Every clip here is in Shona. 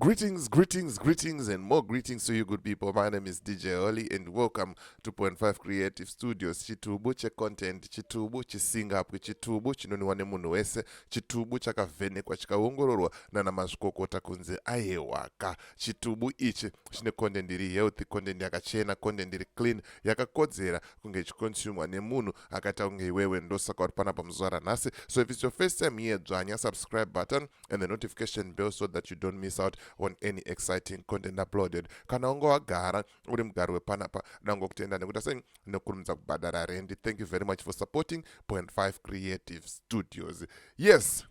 Greetings, greetings, greetings, and more greetings to you, good people. My name is DJ Oli, and welcome to Point 5 Creative Studios. Chitubu checontent, chitubu chisingapwi, chitubu chinoniwa nemunhu wese, chitubu chakavhenekwa chikaongororwa nana mazvikokota kunze ayewaka. Chitubu ichi chine content iri healthy, content yakachena, content iri clean, yakakodzera kunge ichiconsumwa nemunhu akaita kunge iwewe. Ndosaka uri panapa muzuva ranhasi. So if it's your first time here, dzvanya subscribe button and the notification bell so that you don't miss out on any exciting content uploaded. Kana unge wagara uri mugari wepanapa, dangokutenda nekuti sei nekurumidza kubhadhara rendi. Thank you very much for supporting Point 5 Creative Studios. Yes,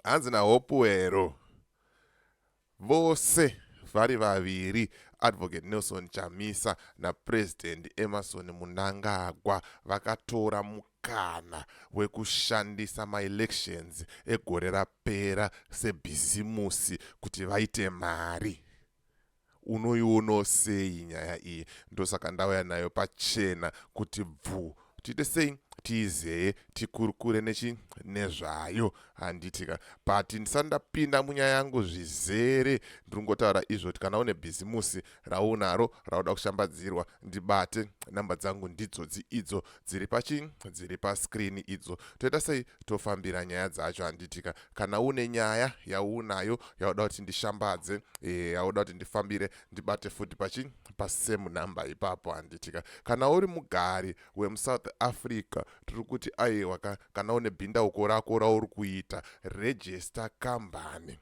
hanzi naHopewell, vose vari vaviri, Advocate Nelson Chamisa naPresident Emmerson Mnangagwa, vakatora mukana wekushandisa maelections egore rapera sebhizimusi kuti vaite mari. Unoionawo sei nyaya iyi? Ndosaka ndauya nayo pachena kuti bvu, tiite sei, tiizeye, tikurukure nechi nezvayo, handitika? But ndisati ndapinda munyaya yangu zvizere, ndiri kungotaura izvo kuti kana une bhizimusi raunaro rauda kushambadzirwa, ndibate. Namba dzangu ndidzodzi idzo dziri pachi dziri pascreen idzo. Toita sei, tofambira nyaya dzacho, handitika? Kana une nyaya yaunayo yauda kuti ndishambadze, yauda kuti ndifambire, ndibate futi pachi pasame number ipapo, handitika? Kana uri mugari wemuSouth Africa, tiri kuti aiwa, kana une bhindauko rako rauri kuita, register kambani,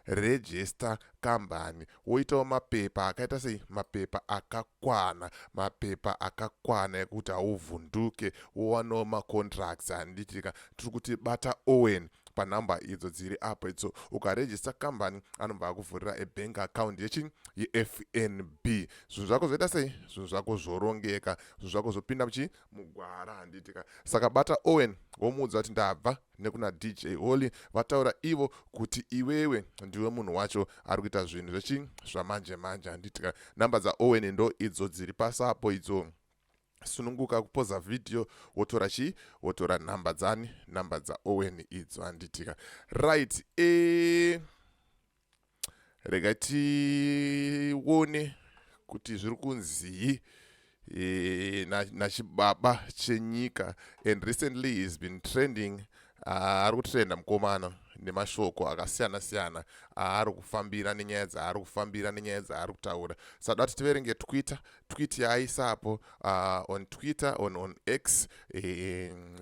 register kambani, woitawo mapepa akaita sei, mapepa akakwana, mapepa akakwana ekuti hauvhunduke, wowanawo macontracts, handitika? Tiri kuti bata Owen panhamba idzo dziri apo idzo. Ukaregister kambani, anobva akuvhurira ebank account yechi yeFNB. Zvinhu zvako zvoita sei? Zvinhu zvako zvorongeka, zvinhu zvako zvopinda muchi mugwara, handitika? Saka bata Owen, womuudza kuti ndabva nekuna DJ Holly, vataura ivo kuti iwewe ndiwe munhu wacho ari kuita zvinhu zvechi zvamanje manje, handitika? Namba dzaOwen ndo idzo dziri pasapo idzo. Sununguka kupauser vhidhiyo, wotora chii, wotora nhamba dzani, nhamba dzaOwen idzo, handitika? Right, rega tione kuti zviri kunzii nachibaba chenyika. And recently he's been trending, ari kutrenda mukomana nemashoko akasiyana siyana aari kufambira, nenyaya dzaari kufambira, nenyaya dzaari kutaura. Saka kuti tiverenge Twitter tweet yaaisapo on Twitter, on X,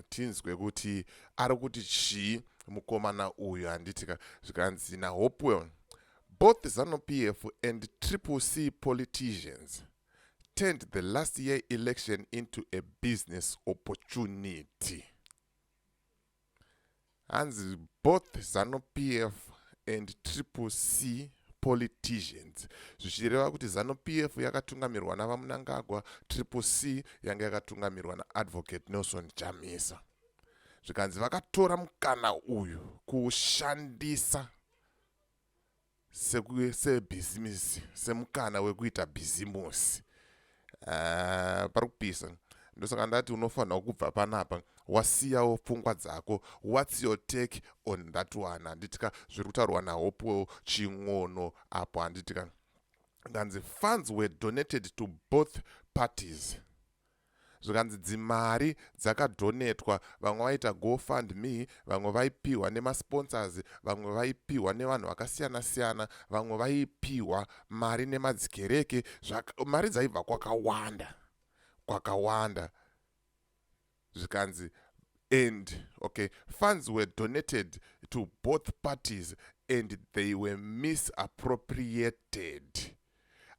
tinzwe kuti ari kuti chii mukomana uyu, handitika? Zvikanzi naHopewell, "Both ZANU PF and Triple C politicians turned the last year election into a business opportunity." Hanzi both ZANU PF and Triple C politicians, zvichireva kuti ZANU PF yakatungamirwa navaMnangagwa, Triple C yanga yakatungamirwa naAdvocate Nelson Chamisa. Zvikanzi vakatora mukana uyu kuushandisa sebhizimisi, semukana wekuita bhizimusi. Pari kupisa. Ndosaka ndati unofanira kubva panapa wasiyawo pfungwa dzako. What's your take on that one, handitika? Zviri kutaurwa naHopewell Chin'ono apo, handitika? Nganzi funds were donated to both parties. Zvikanzi dzimari dzakadonatwa, vamwe vaita GoFund Me, vamwe vaipiwa nemasponsors, vamwe vaipiwa nevanhu vakasiyana-siyana, vamwe vaipiwa mari nemadzikereke. Mari dzaibva kwakawanda kwakawanda. Zvikanzi and okay, funds were donated to both parties and they were misappropriated.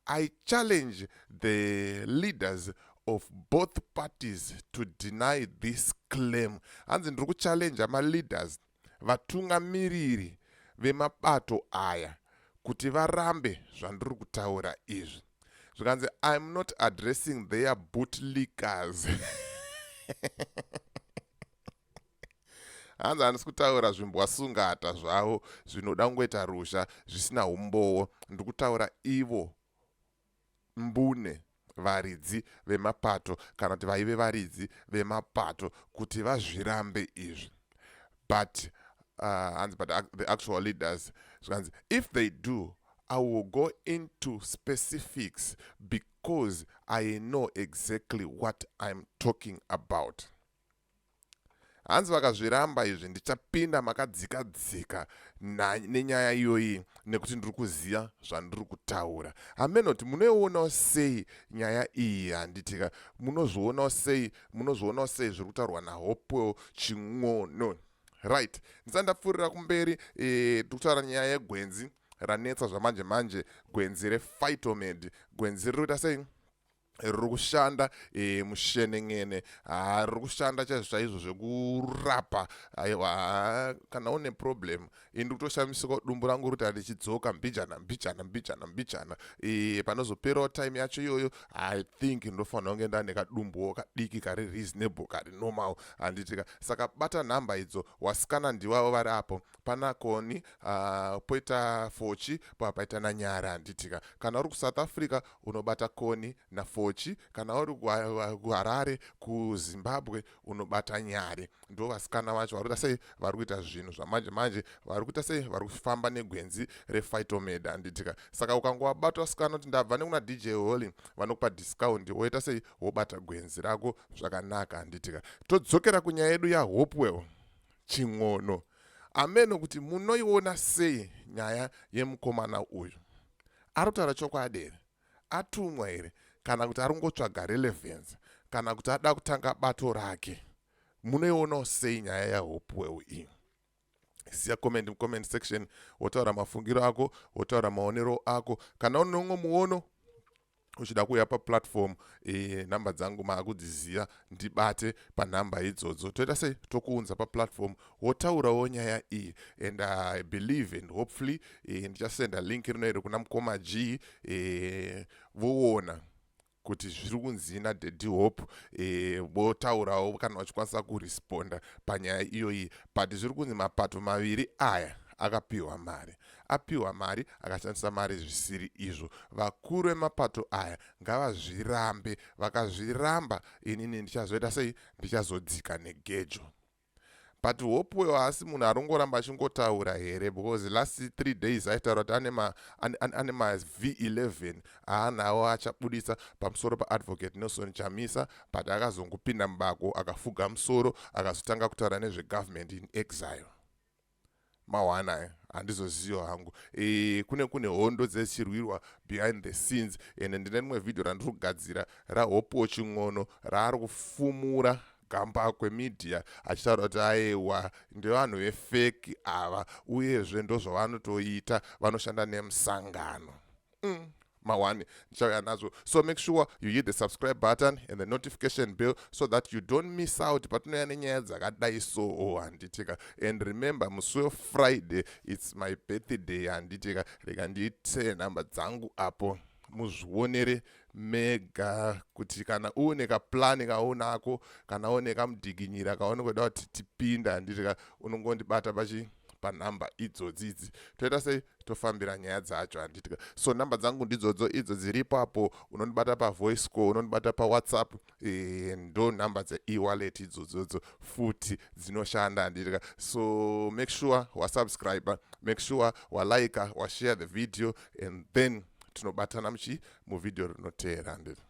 I challenge the leaders of both parties to deny this claim." Hanzi ndiri kuchallenge maleaders, vatungamiriri vemabato aya, kuti varambe zvandiri kutaura izvi. Zvikanzi, "I'm not addressing their bootlickers." Hanzi handisi kutaura zvimbwasungata zvavo zvinoda kungoita ruzha zvisina umbowo, ndiri kutaura ivo mbune varidzi vemapato, kana kuti vaive varidzi vemapato, kuti vazvirambe izvi. But hanzi but the actual leaders. Zvikanzi, "If they do, I will go into specifics because I know exactly what I'm talking about. Hanzi vakazviramba izvi, ndichapinda makadzika dzika nenyaya iyoyi nekuti ndiri kuziva zvandiri kutaura. Hamenoti munoionawo sei nyaya iyi, handitika? Munozvionawo sei? Munozvionawo sei zviri kutaurwa naHopewell Chin'ono? Right, ndisati ndapfuurira kumberi, tiri kutaura nyaya yegwenzi ranetsa zvamanje manje, gwenzi rePhytomed. Gwenzi riri kuita sei? Riri kushanda mushenengene. Ha, riri kushanda chaizvo chaizvo zvekurapa. Aiwa, kana une problem, ini ndikutoshamisika dumbu rangu kuti handichidzoka mbijana mbijana mbijana mbijana. Panozoperawo time yacho iyoyo, I think ndofanira kunge ndane kadumbuwo kadiki kari reasonable, kari normal, handitika? Saka bata nhamba idzo. Wasikana ndiwavo vari apo, pana Koni, poita Fochi, paita naNyara, handitika? Kana uri kuSouth Africa, unobata Koni naFochi. Kana uri kuHarare, kuZimbabwe, unobata Nyare. Ndo vasikana vacho vari kuita sei? Vari kuita zvinhu zvamanje manje. Vari kuita sei? Vari kufamba negwenzi rePhytomed, handitika? Saka ukangowabata vasikana kuti ndabva nekuna DJ Holly, vanokupa discount. Woita sei? Wobata gwenzi rako zvakanaka, handitika? Todzokera kunyaya yedu yaHopewell Chin'ono. Ameno kuti munoiona sei nyaya yemukomana uyu. Ari kutaura chokwadi here? Atumwa here, kana kuti ari kungotsvaga relevance, kana kuti ada kutanga bato rake? Munoionawo sei nyaya yaHopewell iyi? Siya comment mucomment section, wotaura mafungiro ako, wotaura maonero ako. Kana une umwe muono uchida kuuya paplatform, nhamba dzangu maakudziziva. Ndibate panhamba idzodzo, toita sei? Tokuunza paplatform, wotaurawo nyaya iyi. And I believe and hopefully ndichasenda link rino iri kuna mukoma G, voona kuti zviri kunzi naDaddy Hope, votaurawo kana vachikwanisa kuresponda panyaya iyoyi. But zviri kunzi mapato maviri aya akapiwa mari, apiwa mari, akashandisa mari zvisiri izvo. Vakuru vemapato aya ngavazvirambe. Vakazviramba, inini ndichazoita sei? Ndichazodzika negejo. But Hopewell haasi munhu ari kungoramba achingotaura here? Because last 3 days aitaura kuti ane maV11 aanawo achabudisa pamusoro paAdvocate Nelson Chamisa, but akazongopinda mubako, akafuga musoro, akazotanga kutaura nezvegovernment in exile. Mawana handizoziva hangu. Kune hondo dzechirwirwa behind the scenes, and ndine rimwe vhidhio randiri kugadzira raHopewell Chin'ono raari kufumura Gambakwe Media, achitaura kuti aiwa, ndevanhu vefake ava, uyezve ndozvavanotoita, vanoshanda nemusangano. Mawani ndichauya nazvo. So make sure you hit the subscribe button and the notification bell so that you don't miss out patinouya nenyaya dzakadai. So handitika? And remember, musi weFriday it's my birthday, handitika? Rega ndiite nhamba dzangu apo, muzvionere mega kuti kana uine kaplani kaunako, kana une kamudhikinyira kaunongoda kuti tipinda, handitika? Unongondibata pachi panhamba idzodzi idzi, toita sei? Tofambira nyaya dzacho, handitika? So nhamba dzangu ndidzodzo idzo dziripo apo. Unondibata pavoice call, unondibata paWhatsApp, ndo nhamba dzeewallet idzodzodzo futi dzinoshanda, handitika? So make sure wasubscribe, make sure walike, washare the video, and then tinobatana muchi muvhidhiyo rinoteera, handiti?